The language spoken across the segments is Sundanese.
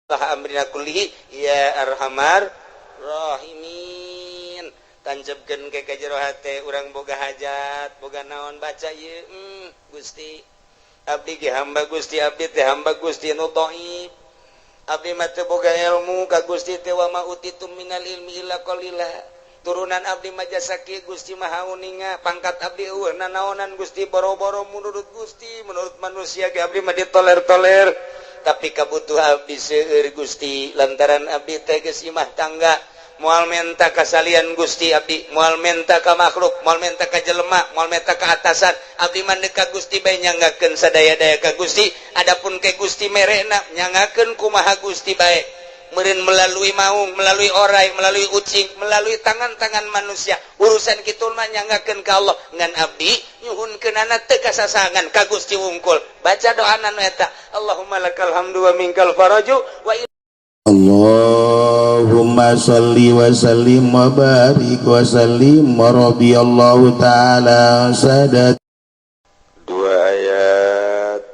Amrina kullihi ya arhamar rahimin. Tancapkeun ke ka jero hate urang boga hajat, boga naon, baca ieu. Gusti, abdi ge hamba Gusti, abdi teh hamba Gusti nu dhaif, abdi mah teu boga ilmu ka Gusti teh, wa ma utitum minal ilmi illa qalila. Turunan abdi mah jasa kieu, Gusti Maha uninga, pangkat abdi euweuh nanaonan, Gusti. Boro-boro menurut Gusti, menurut manusia ge abdi mah ditoler-toler, tapi kabutuh abdi seueur, Gusti. Lantaran abdi teh geus imah tangga, moal menta kasalian Gusti, abdi moal menta ka makhluk, moal menta ka jelema, moal menta ka atasan. Abdi mah ka Gusti bae, nyanggakeun sadaya-daya ka Gusti. Adapun ke Gusti merena nyangakeun kumaha Gusti bae meureun, melalui maung, melalui orai, melalui ucing, melalui tangan-tangan manusia. Urusan kitu mah nyanggakeun ka Allah. Ngan abdi nyuhunkeunana teu kasasangan, ka Gusti wungkul. Baca doana nu eta, Allahumma lakal hamdu wa minkal faraju wa Allahumma salli wa sallim wa barik wa sallim wa radiyallahu ta'ala sadat. Dua ayat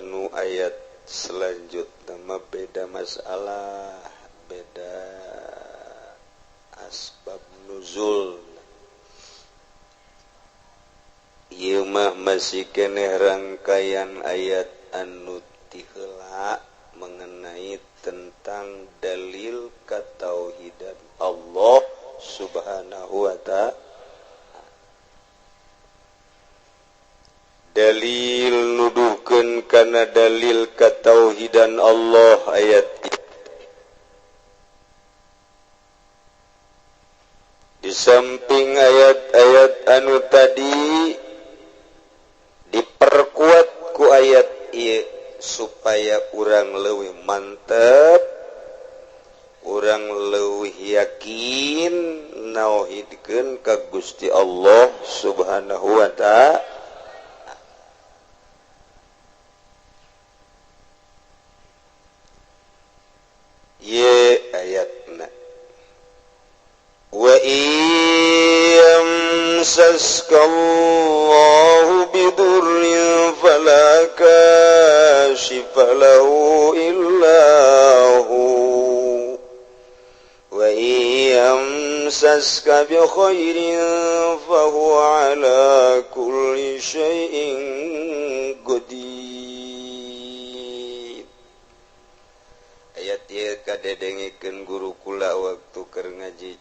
nu ayat selanjutnya mah beda masalah, beda asbab nuzul. Ieu mah masih keneh rangkaian ayat anu ti heula mengenai tentang dalil ketauhidan Allah Subhanahu wa Ta'ala. Dalil nuduhkeun kana dalil ketauhidan Allah ayat di samping ayat-ayat anu tadi diperkuat ku ayat ieu supaya urang leuwih mantep, urang leuwih yakin nauhidkeun ka Gusti Allah Subhanahu wa Ta'ala. Ye ayatna, wa yamsaska Allahu bidurrin fala kashifa lahu illa hu wa yamsaska bi khairin fa huwa ala kulli syai'in qadir. Ayat ieu kadedengikeun guru kula waktu keur ngaji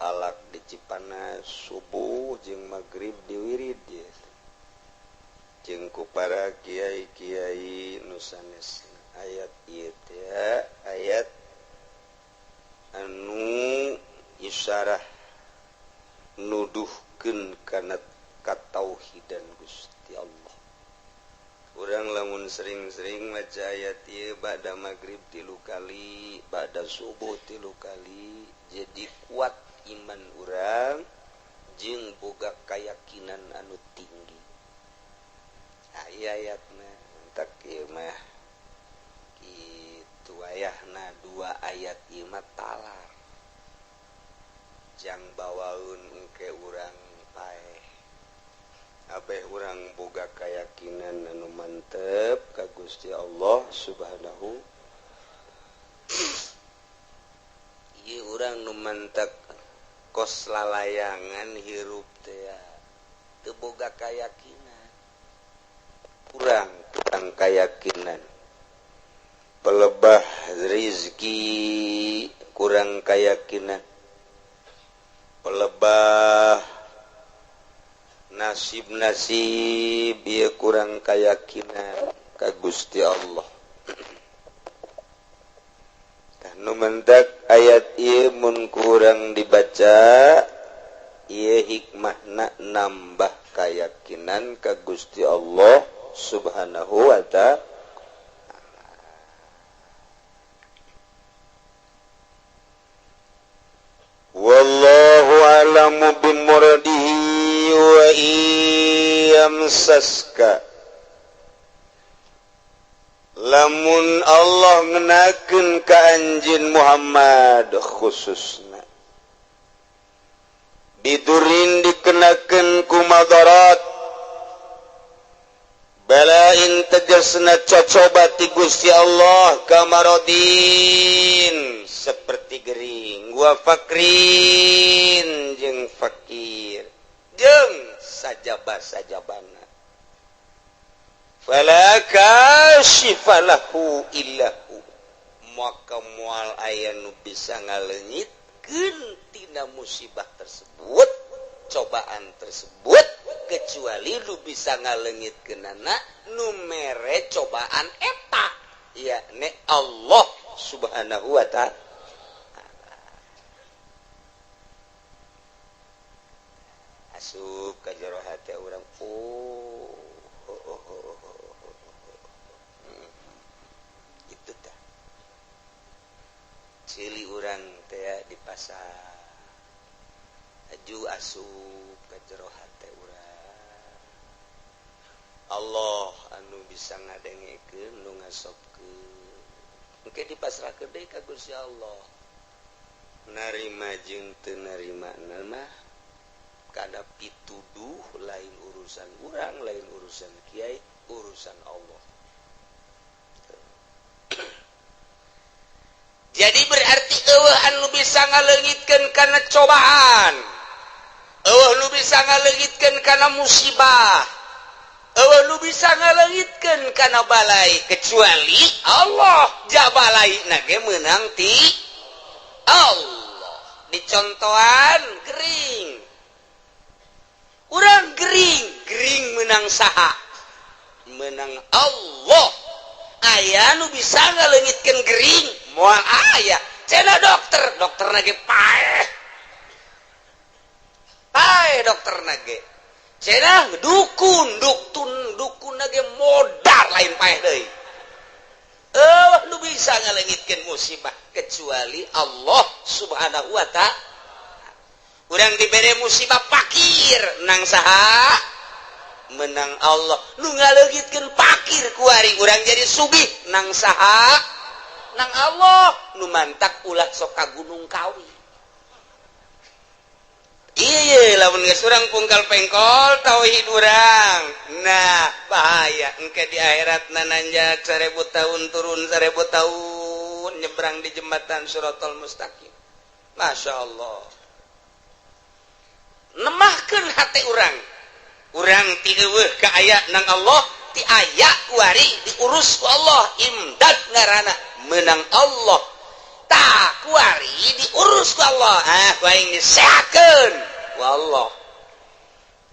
talak di Cipanas, subuh jeung magrib diwirid ieu jeung ku para kiai-kiai nu sanes. Ayat ieu teh ayat anu isyarah nuduhkeun kana katauhidan Gusti Allah. Urang lamun sering-sering maca ayat ieu ba'da magrib tilu kali, ba'da subuh tilu kali, jadi kuat iman urang jeung boga keyakinan anu tinggi. Aya ayatna tak ieu mah kitu ayahna, dua ayat ieu mah talar jang bawaeun engke urang paeh abeh urang boga keyakinan anu mantep ka Gusti Allah Subhanahu. Ieu urang nu mantep kos lalayangan hirup teh teu boga keyakinan, kurang kurang keyakinan, pelebah rizki kurang keyakinan, pelebah nasib-nasib ieu kurang keyakinan ka Gusti Allah. Tah nu mentak ayat ieu mun kurang dibaca ieu hikmahna nambah keyakinan ka Gusti Allah Subhanahu wa Ta'ala. Wallahu a'lamu bimuradihi wa yamsaska. Lamun Allah ngenakeun ka anjeun Muhammad khususna bidurin, dikenakeun ku madarat. Balain tegesna cocoba ti Gusti Allah, kamarodin seperti gering, wa fakrin jeung fakir, jeung sajaba sajabana, fala kasyifa lahu illahu, maka moal aya nu bisa ngaleungitkeun tina musibah tersebut, cobaan tersebut, kecuali lu bisa ngaleungitkeunana nu mere cobaan eta, yakni Allah Subhanahu wa Ta'ala. Asup ka jero hate urang, oh. Itu tah cili urang teh di pasar aju asup ka jero hate urang, Allah anu bisa ngadengekeun, nu ngasobkeun. Engke dipasrahkeun deui ka Gusti Allah, narima jeung teu narima mah kada pituduh, lain urusan urang, lain urusan kiai, urusan Allah. Jadi berarti euweuh anu bisa ngaleungitkeun kana cobaan, euweuh nu bisa ngaleungitkeun kana musibah, euweuh nu bisa ngaleungitkeun kana balai kecuali Allah. Jabalai na ge meunang ti Allah. Dicontohan gering, urang gering, gering menang saha? Menang Allah. Aya nu bisa ngaleungitkeun gering? Moal aya. Cenah dokter, dokter ge paeh paeh, dokter ge. Cenah dukun, dukun, dukun ge modar, lain paeh deui. Euweuh nu bisa ngaleungitkeun musibah kecuali Allah Subhanahu wa Ta'ala. Urang dibere musibah fakir, nang saha? Menang Allah. Nu ngaleungitkeun fakir kuari urang jadi sugih, nang saha? Nang Allah. Nu mantak ulah sok ka Gunung Kawi. Iya, lamun geus urang pungkal pengkol tauhid urang, nah bahaya engke di akhirat. Nanjak 1000 tahun, turun 1000 tahun, nyebrang di jembatan Suratul Mustaqim. Masya Allah, nemahkeun hati urang. Urang ti euweuh ka aya nang Allah, ti aya kuari diurus ku Allah. Imdad ngaranna, menang Allah. Tah, kuari diurus ku Allah, ah, ku aing disehatkeun ku Allah,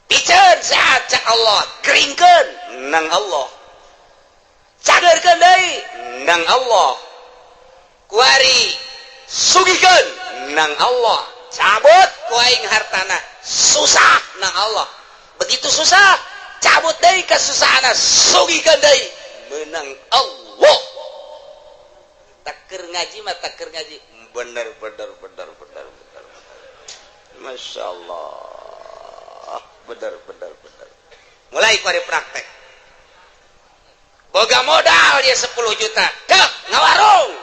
piceun sehat cak Allah, keringkeun nang Allah, cagerkeun deui nang Allah, kuari sugihkeun nang Allah, cabut ku aing hartana susah nang Allah. Begitu susah, cabut deui kesusahan, sugihkeun deui, menang Allah. Taker ngaji mah, taker ngaji, bener bener bener bener bener. Masya Allah, bener bener bener. Mulai kuari praktek, boga modal dia 10 juta, dek ngawarung.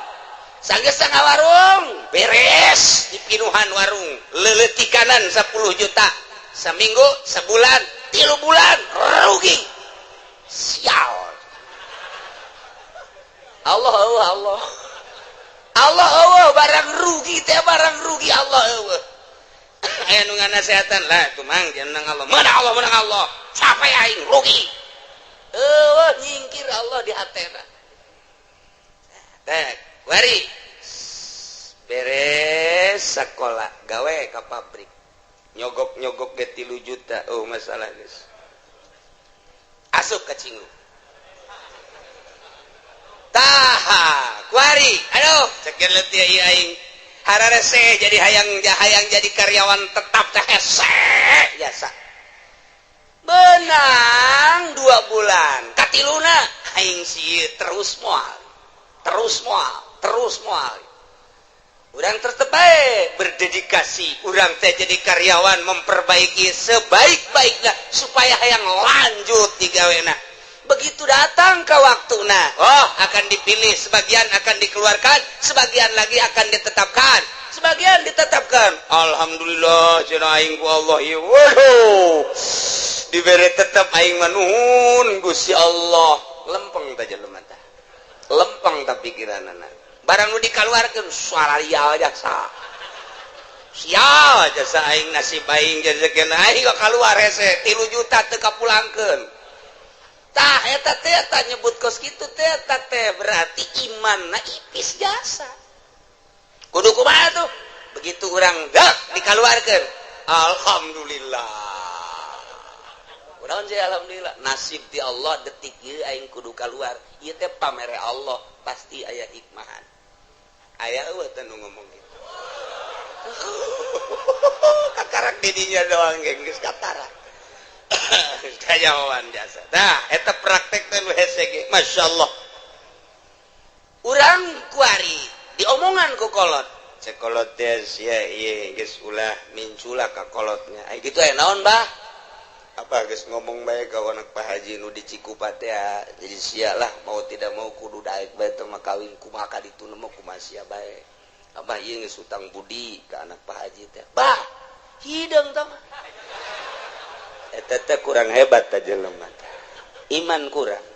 Sanggeus ngawarung beres, dipinuhan warung, leletikanan 10 juta, seminggu, sebulan, 3 bulan, rugi. Sial. Allah, Allah, Allah, Allah, Allah, barang rugi teh, barang rugi Allah Allah. Aya nu nganasehatan lah tuh, Mang, jangan Allah, mana Allah, menang Allah, capek aing rugi. Euweuh, nyingkir Allah di hatena. Teh wari beres sekolah, gawe ka pabrik, nyogok-nyogok ge 3 juta. Oh, masalah geus asup ka cingu. Taha kuari, aduh, cekin letih aing, hararese jadi hayang hayang jadi karyawan tetap teh hese jasa. Benang 2 bulan, katiluna aing sih terus moal, terus moal, terus moal. Urang tetep bae berdedikasi, urang teh jadi karyawan memperbaiki sebaik-baiknya supaya hayang lanjut digawena. Begitu datang ke waktu, nah, oh, akan dipilih, sebagian akan dikeluarkan, sebagian lagi akan ditetapkan. Sebagian ditetapkan, alhamdulillah cenah aing ku Allah ieu. Waduh, Dibere tetep aing mah nuhun Gusti Allah. Lempeng ta jelema tah. Lempeng ta pikiranana. Barang nu dikaluarkeun suara jasa. Sial jasa aing nasib aing jazakeun aing kok kaluar hese 3 juta teu kapulangkeun. Tah eta teh eta nyebut kos kitu teh eta teh berarti imanna ipis jasa. Kudu kumaha tuh? Begitu urang dak dikaluarkeun. Alhamdulillah. Kunaon sih alhamdulillah? Nasib di Allah detik ieu aing kudu kaluar. Ieu teh pamere Allah pasti aya hikmahan. Aya eueuh teh nu ngomong kitu. Kakarak didinya doang geus katara. Kajawan jasa. Nah, eta praktek teh nu hese ge. Masyaallah. Urang kuari diomongan ku kolot. Cek kolot teh sia ieu geus ulah mincula ka kolotnya. Ai kitu aya naon, Bah? Apa geus ngomong bae ka anak Pak Haji nu di Cikupa teh jadi sia lah mau tidak mau kudu daek bae teh mah kawin kumaha ka ditu mah kumaha sia bae. Abah ieu geus hutang budi ka anak Pak Haji teh. Bah, hideung tah mah. Eta teh kurang hebat teh jelema teh. Iman kurang.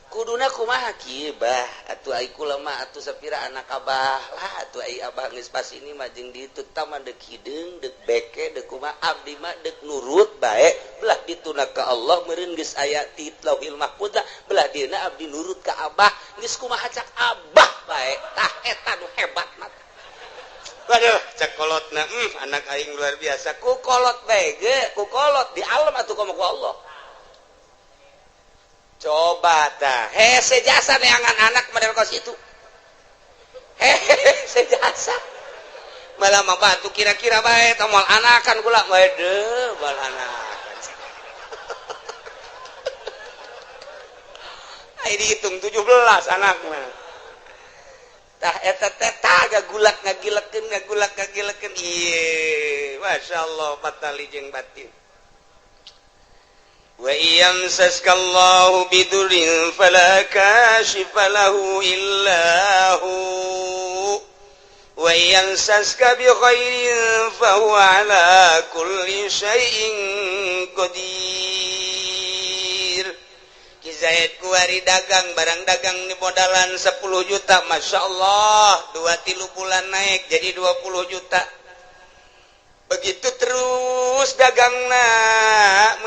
Kuduna kumaha kieu bah, atuh ai kula mah atuh sapira anak abah lah atuh ai abah geus pas ini mah jeung ditu tah mah deuk hideung deuk beke deuk kumaha abdi mah deuk nurut bae belah dituna ka Allah meureun geus aya ti Lauhil Mahfuz belah dieuna abdi nurut ka abah geus kumaha cak abah bae tah eta nu hebat mah. Waduh cak kolotna anak aing luar biasa ku kolot bae ge ku kolot di alam atuh komo ku Allah. Coba tah hese jasa neangan anak model kos itu hese jasa malah mah batu kira-kira bae tah moal anakan kula waduh moal anakan. Ai dihitung 17 anakna tah eta teh tah gagulak ngagilekeun ngagulak ngagilekeun ieu masyaallah patali jeung batin. Wa yamsaskallahu bidurrin fala kashifa lahu illa hu wa yamsaska bi khairin fa huwa ala kulli syai'in qadir. Ki Zaid kuari dagang barang dagang di modalan 10 juta masyaallah 2-3 bulan naik jadi 20 juta. Begitu terus dagangna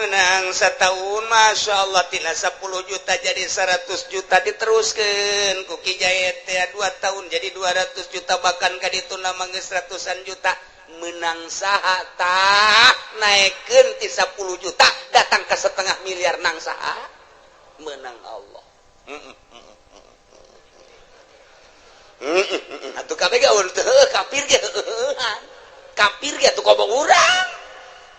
menang setahun Masya Allah tina 10 juta jadi 100 juta diteruskan ku Ki Zaid teh 2 tahun jadi 200 juta bahkan ka ditu mah geus ratusan juta menang saha tah naikeun ti 10 juta datang ke setengah miliar nang saha menang Allah. Atuh kabeh ge kafir ge kafir ge atuh komo urang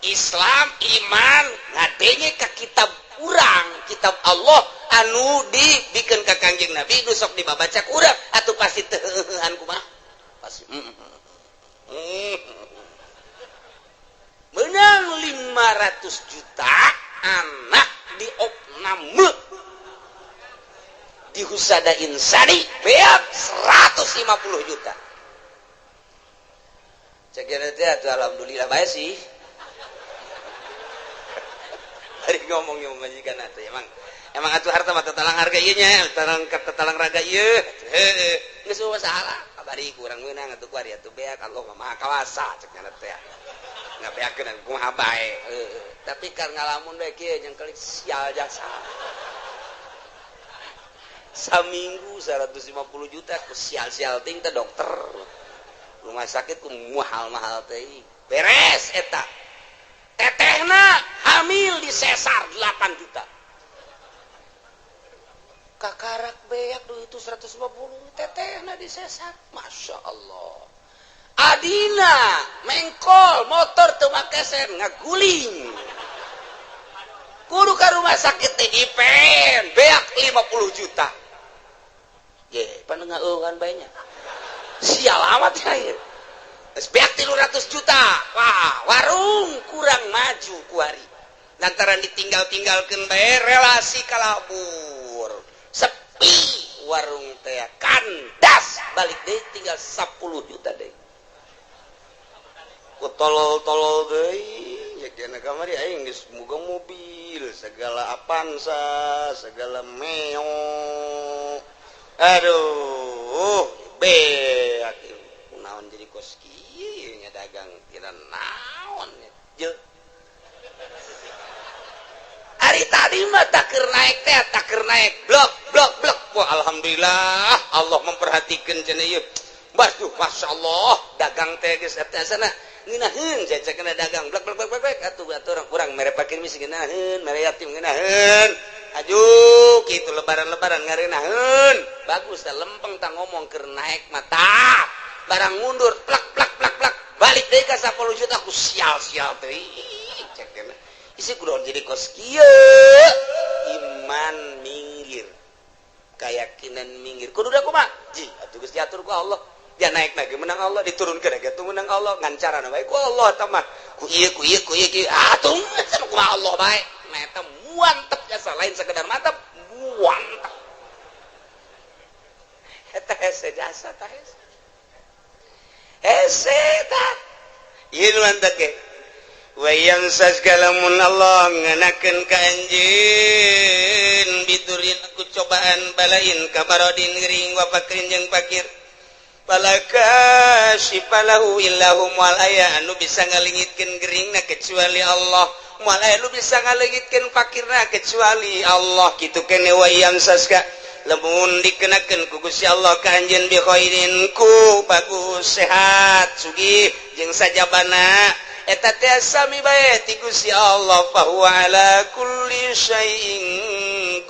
Islam iman ngadenge ka kitab urang kitab Allah anu dibikeun ka Kangjeng Nabi nu sok dibabaca ku urang atuh pasti teu heuheuhan kumaha pasti menang 500 juta anak diopname di Husada Insani beak 150 juta. Cek teh atuh alhamdulillah bae sih. Hari ngomong yang majikan atuh emang atuh harta mah tatalang harga ieu nya, tatalang raga ieu. Heueuh, geus masalah. Kabari kurang meunang atuh kuari atuh beak Allah mah Maha Kawasa cek nya teh. Ngabeakeun kumaha bae. Heueuh, tapi kar ngalamun bae kieu jeung kelik sial jasa. Saminggu 150 juta ku sial-sial ting teh dokter. Rumah sakit ku mahal-mahal teh. Beres eta. Tetehna hamil di sesar 8 juta. Kakarak beak duit itu 150 tetehna di sesar. Masya Allah. Adina mengkol motor teu make sen ngaguling. Kudu ka rumah sakit teh dipen beak 50 juta. Ye, panengeuhan bae nya. Sial amat ya. Beak 300 juta. Wah, warung kurang maju kuari. Lantaran ditinggal-tinggalkeun bae relasi kalabur. Sepi warung teh kandas balik deui tinggal 10 juta deui. Ku tolol-tolol deui Dina kamari aing geus boga mobil, segala Avanza, segala Meo. Aduh, beak naon jadi kos kieu nya dagang tina naon nya. Ari tadi mah takeur naik teh, takeur naik blok blok blok. Wah, alhamdulillah Allah memperhatikan cenah ieu. Waduh, masya Allah, dagang teh geus eta sana ngeunaheun cecekna dagang blok blok blok blok atuh atuh urang mere pakir misi ngeunaheun, mere yatim ngeunaheun. Aju kitu lebaran-lebaran ngareunaheun. Bagus teh lempeng tah ngomong keur naik mata. Barang mundur plak plak plak plak balik deui ka 10 juta aku sial-sial teh. Cek isi kudu jadi kos kieu. Iman minggir, keyakinan minggir, kudu da kumaha ji atuh geus diatur ku Allah. Dia naik lagi menang Allah, diturunkeun lagi atuh menang Allah, ngan carana bae ku Allah eta mah ku ieu ku ieu ku ieu ku atuh kumaha Allah bae. Nah, eta mantep jasa, lain sekedar mantap, mantap eta hese jasa tah, hese hese tah ieu mantap ge. Wayang segalamun Allah ngenakeun ka anjeun bidurin ku cobaan balain kamarodin gering wa fakrin jeung fakir, fala kasyifalahu illahu, moal aya anu bisa ngalingitkeun geringna kecuali Allah, moal aya anu bisa ngalingitkeun fakirna kecuali Allah. Kitu kene. Wayang saska lamun dikenakeun ku Gusti Allah ka anjeun bi khairin ku bagus, sehat, sugih jeung sajabana, eta teh sami bae ti Gusti Allah, fa huwa ala kulli syai'in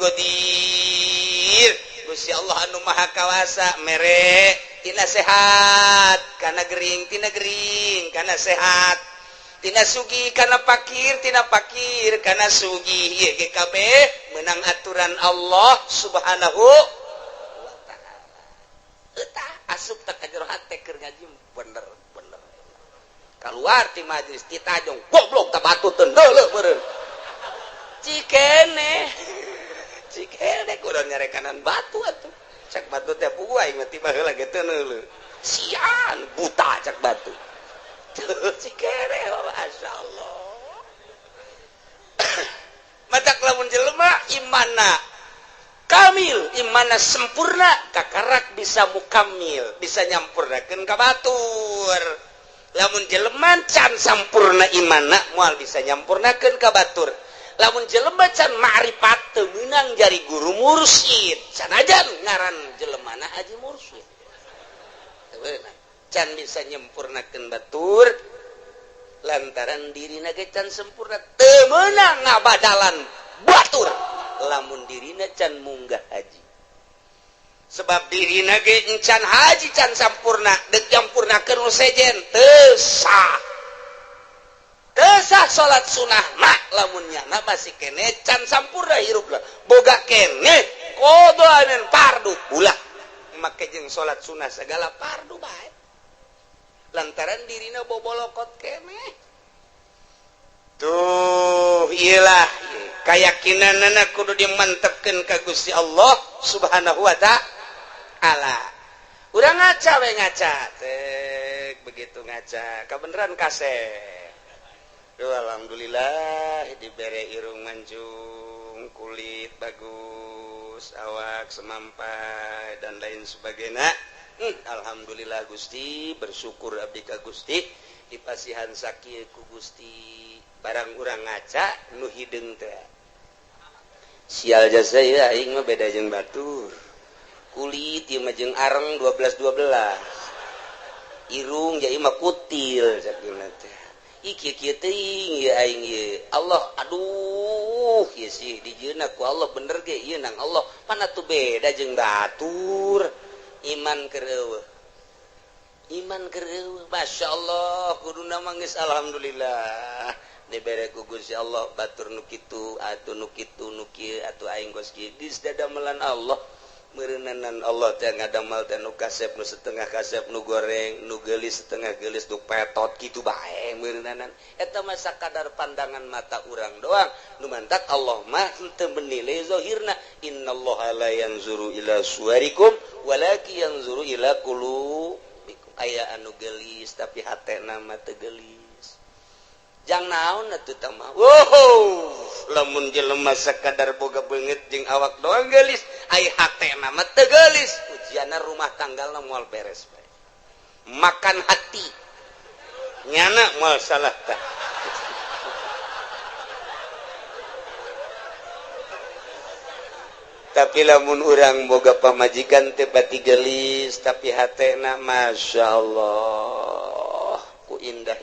qadir. Gusti Allah anu maha kawasa mere tina sehat kana gering, tina gering kana sehat, tina sugih kana pakir, tina pakir kana sugih. Ieu ge kabeh menang aturan Allah Subhanahu wa Ta'ala. Eta asup tak ka jero hate keur ngaji bener bener. Keluar ti majlis ti tajong, goblok tak batu teu meureun. Cikene cikene kudu nyarekanan batu atuh. Cak batu teh puguh aing mah tiba heula ge teu neuleuh sian buta cak batu cikene. Masyaallah, matak lamun jelema imana kamil, imana sempurna, kakarak bisa mukamil, bisa nyampurnakeun ka batur. Lamun jelema can sampurna imana, moal bisa nyampurnakeun ka batur. Lamun jelema can ma'rifat, teu meunang jari guru mursyid, sanajan ngaran jelemana haji mursyid. Teu meunang, can bisa nyempurnakeun batur lantaran dirina ge can sempurna. Teu meunang ngabadalan batur lamun dirina can munggah haji, sebab dirina ge encan haji, can sampurna. Dek nyampurnakeun nu sejen teu sah, teu sah salat sunah mak lamun nyana masih kene can sampurna hirup lah, boga kene qadha dan fardu. Ulah make jeung salat sunah segala fardu bae lantaran dirina bobolokot kene. Tuh, iyalah keyakinan anak kudu dimantepkeun ka Gusti Allah Subhanahu wa Ta'ala. Urang ngaca we, ngaca tek begitu ngaca kebenaran kasep. Duh, alhamdulillah dibere irung mancung, kulit bagus, awak semampai dan lain sebagainya. Alhamdulillah Gusti, bersyukur abdi ka Gusti dipasihan sakieu ku Gusti. Barang urang ngaca nu hideung teh, sial jasa ya aing mah beda jeung batur, kulit ieu mah jeung areng 12 12, irung jadi mah kutil cak teh. Ih, kieu kieu teuing ieu aing ieu. Allah, aduh, ieu sih dijieunna ku Allah bener ge ieu nang Allah mana tuh beda jeung batur. Iman keur eueuh, iman keur eueuh. Masya Allah, kuduna mah geus alhamdulillah dibere ku Gusti Allah, batur nu kitu atuh, nu kitu, nu kieu atuh, aing geus kieu geus dadamelan Allah. Meureunanan Allah teh ngadamal teh nu kasep, nu setengah kasep, nu goreng, nu geulis, setengah geulis, nu petot kitu bae meureunanan. Eta mah sakadar pandangan mata urang doang. Nu mantak Allah mah henteu menilai zahirna. Innallaha la yanzuru ila suwarikum walakin yanzuru ila qulubikum. Aya anu geulis tapi hatena mah teu geulis. Jang naon atuh tah mah? Wow, lamun jelema sakadar boga beungeut jeung awak doang geulis, ai hatena mah teu geulis, ujianna rumah tanggalna moal beres bae. Makan hati nyana moal salah tah. Tapi lamun urang boga pamajikan teu pati geulis tapi hatena, Masya Allah, ku indah.